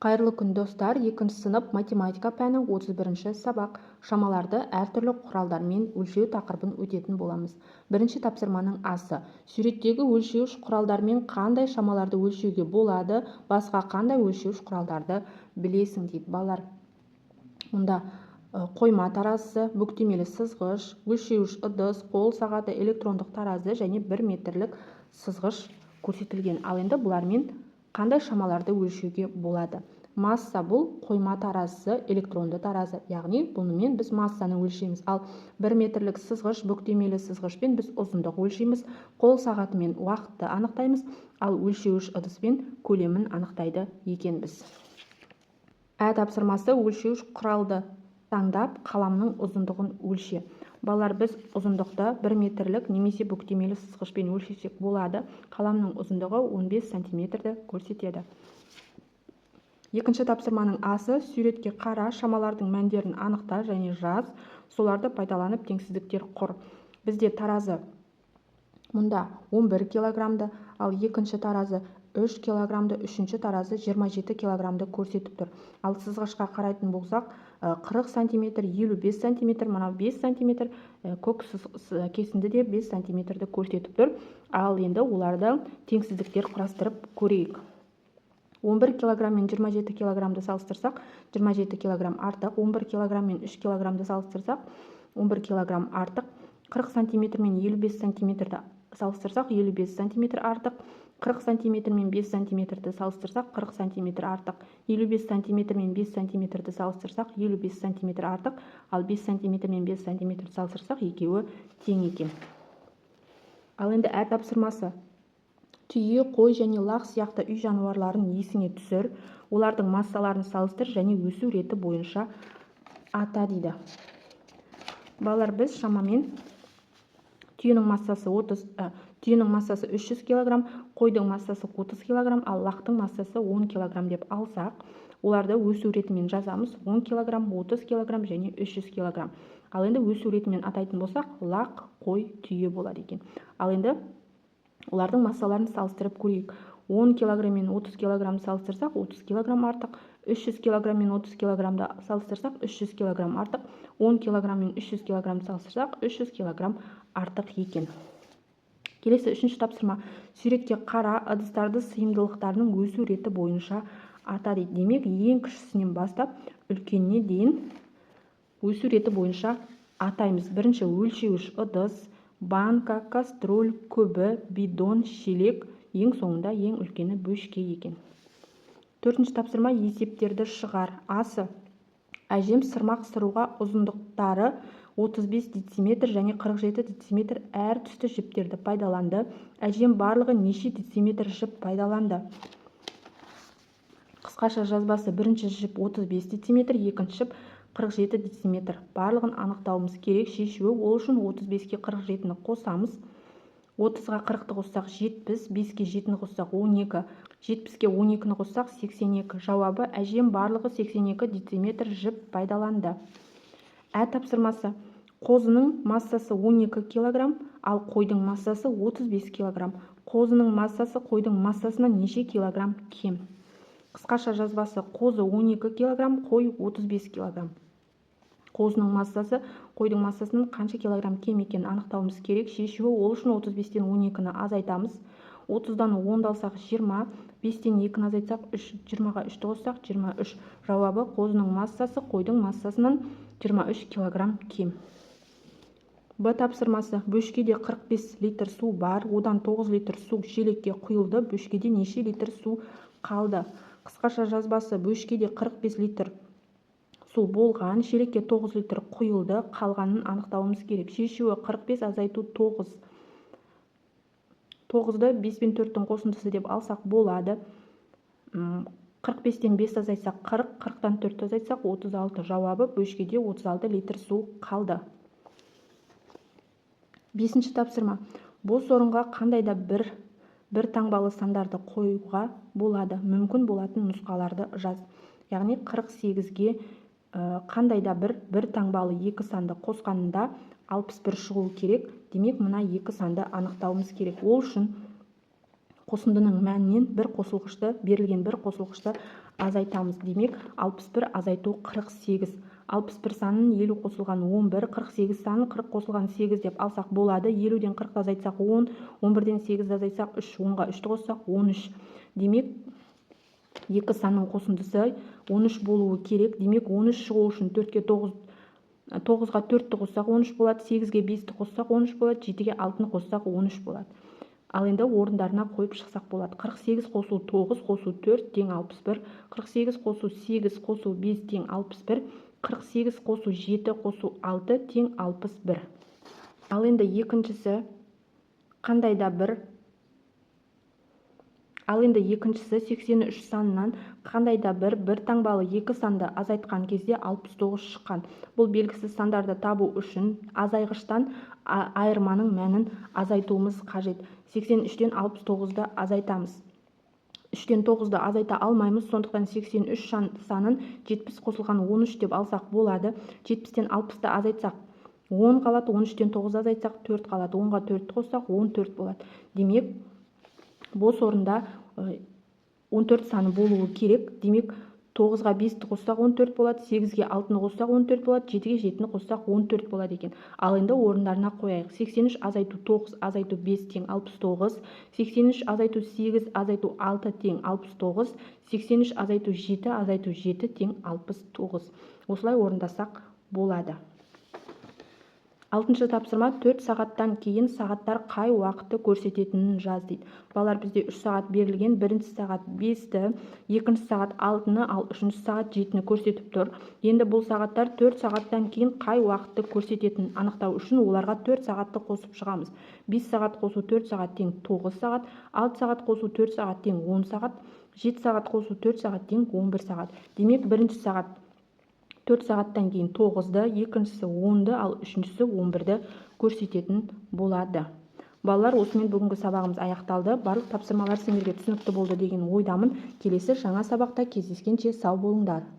Қайырлы күн, достар! Екінші сынып, математика пәні, 31 сабақ, шамаларды әртүрлі құралдармен өлшеу тақырыбын өтетін боламыз. Бірінші тапсырманың асы: суреттегі өлшеуіш құралдармен қандай шамаларды өлшеуге болады, басқа қандай өлшеуіш құралдарды білесің, дейді. Балалар, мұнда қойма таразысы, бүктемелі сызғыш, өлшеуіш ыдыс, қол сағаты, электрондық таразы және 1 метрлік сызғыш көрсетілген. Ал енді бұлармен қандай шамаларды өлшеуге болады? Масса: бұл қойма таразысы, электронды таразы, яғни бұнымен біз массаны өлшейміз. Ал 1 метрлік сызғыш, бүктемелі сызғышпен біз ұзындық өлшейміз, қол сағатымен уақытты анықтаймыз, ал өлшеуіш ыдыспен көлемін анықтайды екенбіз. Ә тапсырмасы: өлшеуіш құралды таңдап, қаламның ұзындығын өлше. Балалар, біз ұзындықты 1 метрлік немесе бүктемелі сызғышпен өлшесек болады. Қаламның ұзындығы 15 сантиметрді көрсетеді. Екінші тапсырманың асы: суретке қара, шамалардың мәндерін анықта және жаз, соларды пайдаланып теңсіздіктер құр. Бізде таразы мұнда 11 килограммды, ал екінші таразы 3 килограммды, үшінші таразы 27 килограммды көрсетіп тұр. Ал сызғышқа қарайтын болсақ, 40 сантиметр, 55 сантиметр, мынау 5 сантиметр, көк кесінді де 5 сантиметрді көрсетіп тұр. Ал енді оларды теңсіздіктер құрастырып көрейік. 11 килограмм мен 27 килограммды салыстырсақ, 27 килограмм артық. 11 килограмм мен 3 килограммды салыстырсақ, 11 килограмм артық. 40 сантиметр мен 55 сантиметрді салыстырсақ, 55 сантиметр артық. 40 сантиметр мен 5 сантиметрді салыстырсақ, 40 сантиметр артық. 55 сантиметр мен 5 сантиметрді салыстырсақ, 55 сантиметр артық. Ал 5 сантиметр мен 5 сантиметрді салыстырсақ, екеуі тең екен. Ал енді ә тапсырмасы: түйе, қой және лақ сияқты үй жануарларын есіңе түсір, олардың массаларын салыстыр және өсу реті бойынша ата, дейді. Балалар, біз шамамен түйенің массасы 30, түйенің массасы 300 килограмм, қойдың массасы 30 килограмм, ал лақтың массасы 10 килограмм деп алсақ, оларды өсу ретімен жазамыз: 10 килограмм, 30 килограмм және 300 килограмм. Ал енді өсу ретімен атайтын болсақ, лақ, қой, түйе болады екен. Ал енді олардың массаларын салыстырып көрейік. 10 килограмм мен 30 килограмм салыстырсақ, 30 килограмм артық. 300 килограмм мен 30 килограммды салыстырсақ, 300 килограмм артық. 10 килограмм мен 300 килограмм салыстырсақ, 300 килограмм артық екен. Келесі үшінші тапсырма: суретке қара, ыдыстарды сыйымдылықтарының өсу реті бойынша ата, дейді. Демек, ең кішісінен бастап үлкеніне дейін өсу реті бойынша атаймыз. Бірінші өлшеуіш ыдыс, банка, кастрюль, күбі, бидон, шелек, ең соңында ең үлкені бөшке екен. Төртінші тапсырма: есептерді шығар. Асы: әжем сырмақ сыруға ұзындықтары 35 дециметр және 47 дециметр әр түсті жіптерді пайдаланды. Әжем барлығы неше дециметр жіп пайдаланды? Қысқаша жазбасы: бірінші жіп 35 дециметр, екінші жіп 47 дециметр. Барлығын анықтауымыз керек. Шешуі: ол үшін 35-ке 47-ні қосамыз. 30-ға 40-ты қоссақ, 70, 5-ке 7-ні қоссақ, 12, 70-ке 12-ні қоссақ, 82. Жауабы: әжем барлығы 82 дециметр жіп пайдаланды. Ә тапсырмасы: қозының массасы 12 килограмм, ал қойдың массасы 35 килограмм. Қозының массасы қойдың массасынан неше килограмм кем? Қысқаша жазбасы: қозы 12 килограмм, қой 35 килограмм. Қозының массасы қойдың массасынан қанша килограмм кем екенін анықтауымыз керек. Шешуі: ол үшін 35-тен 12-ні азайтамыз. 30-дан 10-ды алсақ, 20, 5-тен 2-ні азайтсақ, 3, 20-ға 3-ті қоссақ, 23. Жауабы: қозының массасы қойдың массасынан 23 килограмм кем. Б тапсырмасы: бөшкеде 45 литр су бар, одан 9 литр су шелекке құйылды. Бөшкеде неше литр су қалды? Қысқаша жазбасы: бөшкеде 45 литр су болған, шелекке 9 литр құйылды, қалғанын анықтауымыз керек. Шешуі: 45 азайту 9. 9-ды 5 пен 4-тің қосындысы деп алсақ болады. 45-тен 5 азайтсақ, 40, 40-тан 4 азайтсақ, 36. Жауабы: бөшкеде 36 литр су қалды. Бесінші тапсырма: бос орынға қандай да бір бір таңбалы сандарды қоюға болады, мүмкін болатын нұсқаларды жаз. Яғни 48-ге қандай да бір бір таңбалы екі санды қосқанында 61 шығуы керек. Демек, мына екі санды анықтауымыз керек. Ол үшін қосындының мәнінен бір қосылғышты, берілген бір қосылғышты Азайтамыз. Демек, 61 азайту 48. 61 санын 50 қосылған 11, 48 санын 40 қосылған 8 деп алсақ болады. 50-ден 40-ты азайтсақ 10, 11-ден 8-ді азайтсақ 3, 10-ға 3-ті қоссақ 13. Демек, екі санның қосындысы 13 болуы керек. Демек, 13 шығу үшін 4-ке 9, 9-ға 4-ті қоссақ 13 болады, 8-ге 5-ті қоссақ 13 болады, 7-ге 6-ны қоссақ 13 болады. Ал енді орындарына қойып шықсақ болады. 48 қосу 9 қосу 4 тең 61, 48 қосу 8 қосу 5 тең 61, 48 қосу 7 қосу 6 тең 61. Ал енді екіншісі қандай да бір Ал енді екіншісі 83 санынан қандай да бір таңбалы екі санды азайтқан кезде 69 шыққан. Бұл белгісіз сандарды табу үшін азайғыштан айырманың мәнін азайтуымыз қажет. 83-тен 69-ды азайтамыз. 3-тен 9-ды азайта алмаймыз, сондықтан 83 санын 70 қосылған 13 деп алсақ болады. 70-тен 60-ты азайтсақ 10 қалады, 13-тен 9 азайтсақ 4 қалады, 10-ға 4 қоссақ 14 болады. Демек, бос орында 14 саны болуы керек. Демек, 9-ға 5-ті қоссақ 14 болады, 8-ге 6-ны қоссақ 14 болады, 7-ге 7-ні қоссақ 14 болады екен. Ал енді орындарына қояйық. 83 азайту 9 азайту 5 тең 69, 83 азайту 8 азайту 6 тең 69, 83 азайту 7 азайту 7 тең 69. Осылай орындасақ болады. Алтыншы тапсырма: 4 сағаттан кейін сағаттар қай уақытты көрсететінін жаз дейді. Балалар, бізде 3 сағат берілген. Бірінші сағат 5-ті, екінші сағат 6-ны, ал үшінші сағат 7-ні көрсетіп тұр. Енді бұл сағаттар 4 сағаттан кейін қай уақытты көрсететінін анықтау үшін оларға 4 сағатты қосып шығамыз. 5 сағат қосу 4 сағат тең 9 сағат, 6 сағат қосу 4 сағат тең 10 сағат, 7 сағат қосу 4 сағат тең 11 сағат. Демек, бірінші сағат 4 сағаттан кейін 9-ды, екіншісі 10-ды, ал үшіншісі 11-ді көрсететін болады. Балалар, осымен бүгінгі сабағымыз аяқталды. Барлық тапсырмалар сендерге түсінікті болды деген ойдамын. Келесі жаңа сабақта кездескенше сау болыңдар.